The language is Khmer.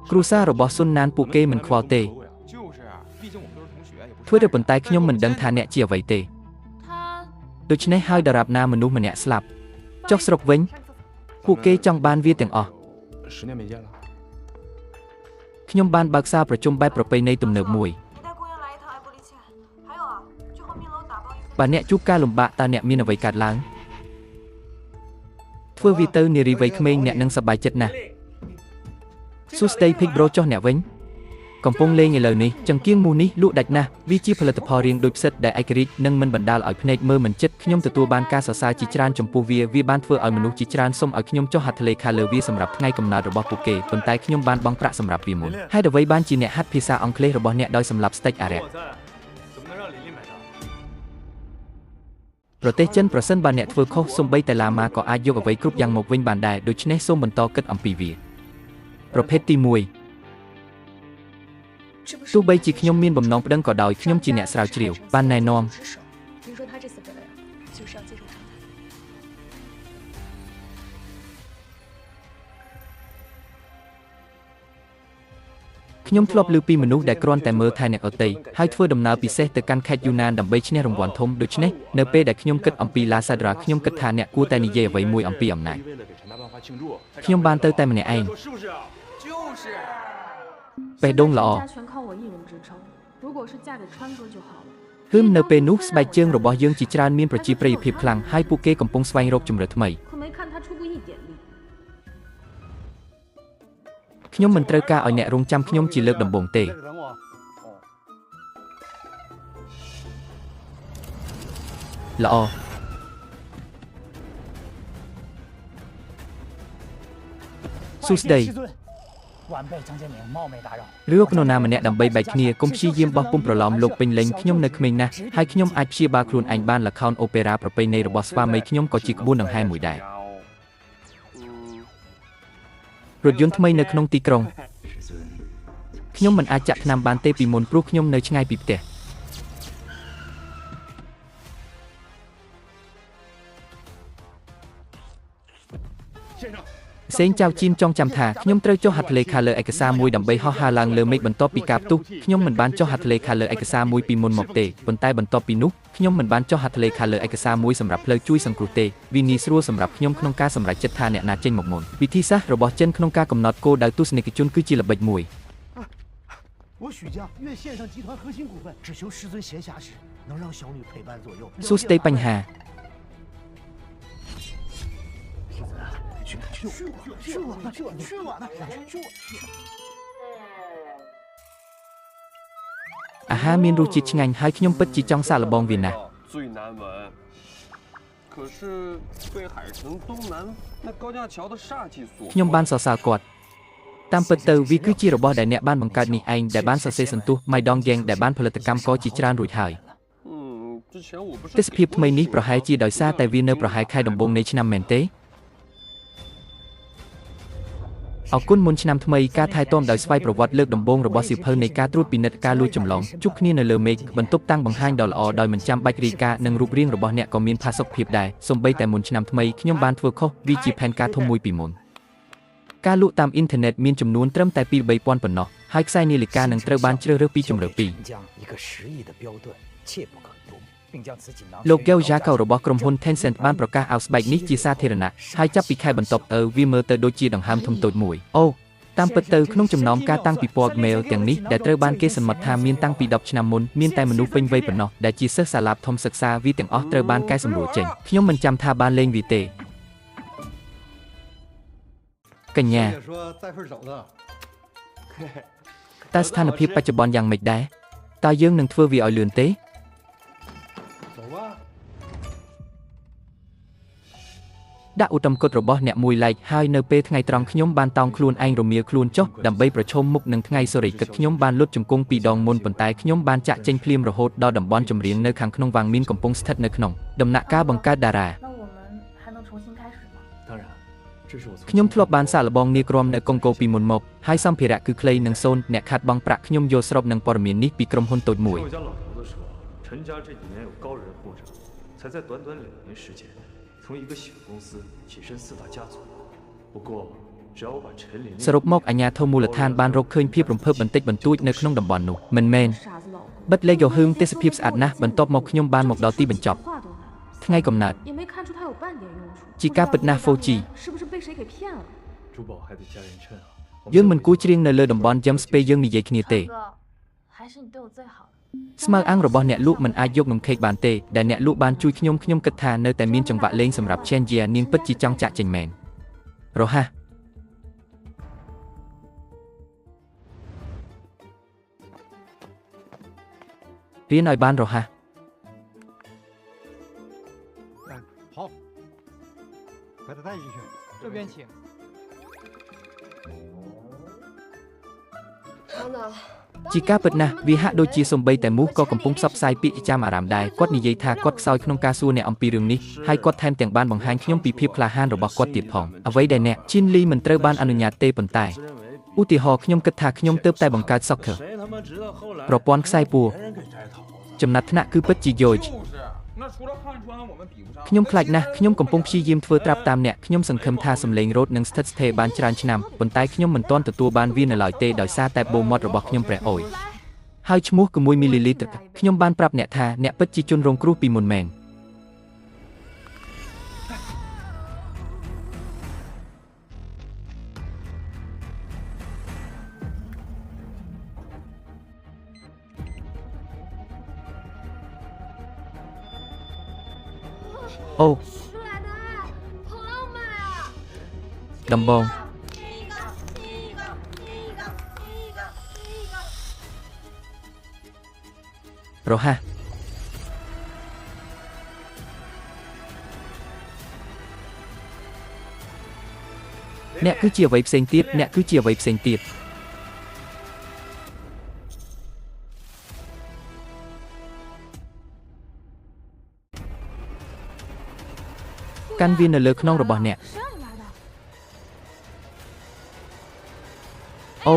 គ្រួសាររបស់ស៊ុនណានពួកគេមិនខ្វល់ទេធ្វើទៅប៉ុន្តែខ្ញុំមិនដឹងថាអ្នកជាអ្វីទេដូច្នេះហើយដរាបណាមនុស្សម្នាក់ស្លាប់ចុះស្រុកវិញពួកគេចង់បានវាទាំងអស់ខ្ញុំបានបើកសាលប្រជុំបែបប្រពៃណីទំនើបមួយបើអ្នកជួបការលំបាកតើអ្នកមានអ្វីកើតឡើងធ្វើវាទៅនារីវ័យក្មេងអ្នកនឹងសប្បាយចិត្តណាស់សួស្តីភិកប្រូចុះអ្នកវិញកំពុងលេងឥឡូវនេះចង្គៀងមូសនេះលក់ដាច់ណាស់វាជាផលិតផលរាងដូចផ្សិតដែលឯករាជ្យនិងមិនបណ្ដាលឲ្យភ្នែកមើលមិនចិត្តខ្ញុំទទួលបានការសរសើរជាច្រើនចំពោះវាវាបានធ្វើឲ្យមនុស្សជាច្រើនសុំឲ្យខ្ញុំចុះហត្ថលេខាលើវាសម្រាប់ថ្ងៃកំណើតរបស់ពួកគេប៉ុន្តែខ្ញុំបានបង់ប្រាក់សម្រាប់វាមុនហេតុអ្វីបានជាអ្នកហាត់ភាសាអង់គ្លេសរបស់អ្នកដោយសម្លាប់ស្តេចអារក្សប្រទេសចិនប្រសិនបើអ្នកធ្វើខុសសូម្បីតែឡាម៉ាក៏អាចយកអ្វីគ្រប់យ៉ាងមកវិញបានដែរដូច្នេះសូមបន្តគិតអំពីវាប្រភេទទី1ទោះបីជាខ្ញុំមានបំណងប្តឹងក៏ដោយខ្ញុំជាអ្នកស្រាវជ្រាវបានណែនាំខ្ញុំធ្លាប់ឮពីមនុស្សដែលគ្រាន់តែមើលថែអ្នកដទៃហើយធ្វើដំណើរពិសេសទៅកាន់ខេត្តយូណានដើម្បីឈ្នះរង្វាន់ធំដូច្នេះនៅពេលដែលខ្ញុំគិតអំពីឡាសាដ្រាខ្ញុំគិតថាអ្នកគួរតែនិយាយអ្វីមួយអំពីអំណាចខ្ញុំបានទៅតែម្នាក់ឯងបេះដូងល្អហឹមនៅពេលនោះស្បែកជើងរបស់យើងជាច្រើនមានប្រជាប្រិយភាពខ្លាំងហើយពួកគេកំពុងស្វែងរកជម្រើសថ្មីខ្ញុំមិនត្រូវការឲ្យអ្នករងចាំខ្ញុំជាលើកដំបូងទេល្អសួស្តីឬកនរណាម្នាក់ដើម្បីបែកគ្នាកុំព្យាយាមបោះពុំប្រឡំលោកពេញលេញខ្ញុំនៅក្មេងណាស់ហើយខ្ញុំអាចព្យាបាលខ្លួនឯងបានល្ខោនអូប៉េរ៉ាប្រពៃណីរបស់ស្វាមីខ្ញុំក៏ជាក្បួនដង្ហែមួយដែររថយន្តថ្មីនៅក្នុងទីក្រុងខ្ញុំមិនអាចចាក់ថ្នាំបានទេពីមុនព្រោះខ្ញុំនៅឆ្ងាយពីផ្ទះសេងចៅជីនចងចាំថាខ្ញុំត្រូវចុះហត្ថលេខាលើឯកសារមួយដើម្បីហោះហើរឡើងលើមេឃបន្ទាប់ពីការផ្ទុះខ្ញុំមិនបានចុះហត្ថលេខាលើឯកសារមួយពីមុនមកទេប៉ុន្តែបន្ទាប់ពីនោះខ្ញុំមិនបានចុះហត្ថលេខាលើឯកសារមួយសម្រាប់ផ្លូវជួយសង្គ្រោះទេវាងាយស្រួលសម្រាប់ខ្ញុំក្នុងការសម្រេចចិត្តថាអ្នកណាចេញមកមុនវិធីសាស្ត្ររបស់ចិនក្នុងការកំណត់គោលដៅទស្សនិកជនគឺជាល្បិចមួយសួស្តីបញ្ហាអាហារមានរសជាតិឆ្ងាញ់ហើយខ្ញុំពិតជាចង់សាកល្បងវាណាស់ខ្ញុំបានសរសើរគាត់តាមពិតទៅវាគឺជារបស់ដែលអ្នកបានបង្កើតនេះឯងដែលបានសរសេរសន្ទុះ My Dong Gang ដែលបានផលិតកម្មករជាច្រើនរួចហើយទេសភាពថ្មីនេះប្រហែលជាដោយសារតែវានៅប្រហែលខែដំបូងនៃឆ្នាំមែនទេអរគុណមុនឆ្នាំថ្មីការថែទាំដោយស្វ័យប្រវត្តិលើកដំបូងរបស់សៀវភៅនៃការត្រួតពិនិត្យការលួចចម្លងជួបគ្នានៅលើមេឃបន្ទប់តាំងបង្ហាញដ៏ល្អដោយមិនចាំបាច់រាយការណ៍និងរូបរាងរបស់អ្នកក៏មានផាសុកភាពដែរសូម្បីតែមុនឆ្នាំថ្មីខ្ញុំបានធ្វើខុសវាជាផែនការធំមួយពីមុនការលក់តាមអ៊ីនធឺណិតមានចំនួនត្រឹមតែ 2-3 ពាន់ប៉ុណ្ណោះហើយខ្សែនាឡិកានឹងត្រូវបានជ្រើសរើសពីជម្រើសពីរលោក Gao Zhao របស់ក្រុមហ៊ុន Tencent បានប្រកាសឲ្យស្បែកនេះជាសាធារណៈហើយចាប់ពីខែបន្ទាប់ទៅវាមើលទៅដូចជាដង្ហើមធំតូចមួយអូតាមពិតទៅក្នុងចំណោមការតាំងពិព័រណ៍ Gmail ទាំងនេះដែលត្រូវបានគេសន្មតថាមានតាំងពី10ឆ្នាំមុនមានតែមនុស្សពេញវ័យប៉ុណ្ណោះដែលជាសិស្សសាលាបឋមសិក្សាវាទាំងអស់ត្រូវបានកែសម្រួលចេញខ្ញុំមិនចាំថាបានលេងវាទេកញ្ញាតើស្ថានភាពបច្ចុប្បន្នយ៉ាងម៉េចដែរតើយើងនឹងធ្វើវាឲ្យលឿនទេដាក់ឧត្តមគតរបស់អ្នកមួយឡែកហើយនៅពេលថ្ងៃត្រង់ខ្ញុំបានតោងខ្លួនឯងរមៀលខ្លួនចុះដើម្បីប្រឈមមុខនឹងថ្ងៃសុរិគិតខ្ញុំបានលុតជង្គង់ពីរដងមុនប៉ុន្តែខ្ញុំបានចាក់ចេញភ្លាមរហូតដល់តំបន់ចម្រៀងនៅខាងក្នុងវាងមានកំពុងស្ថិតនៅក្នុងដំណាក់កាលបង្កើតតារាខ្ញុំធ្លាប់បានសាកល្បងនាគ្រាំនៅកុងកូពីមុនមកហើយសម្ភារៈគឺខ្លីនិងសូន្យអ្នកខាត់បង់ប្រាក់ខ្ញុំយល់ស្របនឹងព័ត៌មាននេះពីក្រុមហ៊ុនតូចមួយ 从一个小公司跻身四大家族，不过សរុបមកអាជ្ញាធរមូលដ្ឋានបានរកឃើញភាពរំភើបបន្តិចបន្តួចនៅក្នុងតំបន់នោះមិនមែនបិទលេខយោហឹងទេសភាពស្អាតណាស់បន្ទាប់មកខ្ញុំបានមកដល់ទីបញ្ចប់ថ្ងៃកំណើតជាការពិតណាស់ 4G យើងមិនគួរច្រៀងនៅលើតំបន់ James ពេលយើងនិយាយគ្នាទេស្មៅអាំងរបស់អ្នកលក់មិនអាចយកនំខេកបានទេដែលអ្នកលក់បានជួយខ្ញុំខ្ញុំគិតថានៅតែមានចង្វាក់លេងសម្រាប់ Chenjia នាងពិតជាចង់ចាក់ចេញមែនរហ័សរៀនឲ្យបានរហ័សជាការពិតណាស់វាហាក់ដូចជាសំបីតែមូសក៏កំពុងផ្សព្វផ្សាយពាក្យចាំអារាមដែរគាត់និយាយថាគាត់ខ្សោយក្នុងការសួរអ្នកអំពីរឿងនេះហើយគាត់ថែមទាំងបានបង្ហាញខ្ញុំពីភាពក្លាហានរបស់គាត់ទៀតផងអ្វីដែលអ្នកជីនលីមិនត្រូវបានអនុញ្ញាតទេប៉ុន្តែឧទាហរណ៍ខ្ញុំគិតថាខ្ញុំទើបតែបង្កើត soccer ប្រព័ន្ធខ្សែពួរចំណាត់ថ្នាក់គឺពិតជាយោជខ្ញុំខ្លាចណាស់ខ្ញុំកំពុងព្យាយាមធ្វើត្រាប់តាមអ្នកខ្ញុំសង្ឃឹមថាសំឡេងរ៉ូតនឹងស្ថិតស្ថេរបានច្រើនឆ្នាំប៉ុន្តែខ្ញុំមិនទាន់ទទួលបានវានៅឡើយទេដោយសារតែបូមាត់របស់ខ្ញុំប្រែអូយហើយឈ្មោះគឺ1មីលីលីត្រខ្ញុំបានប្រាប់អ្នកថាអ្នកពិតជាជនរងគ្រោះពីមុនមែនអូដំបងរហ័សអ្នកគឺជាអ្វីផ្សេងទៀតអ្នកគឺជាអ្វីផ្សេងទៀតកាន់វានៅលើខ្នងរបស់អ្នកអូ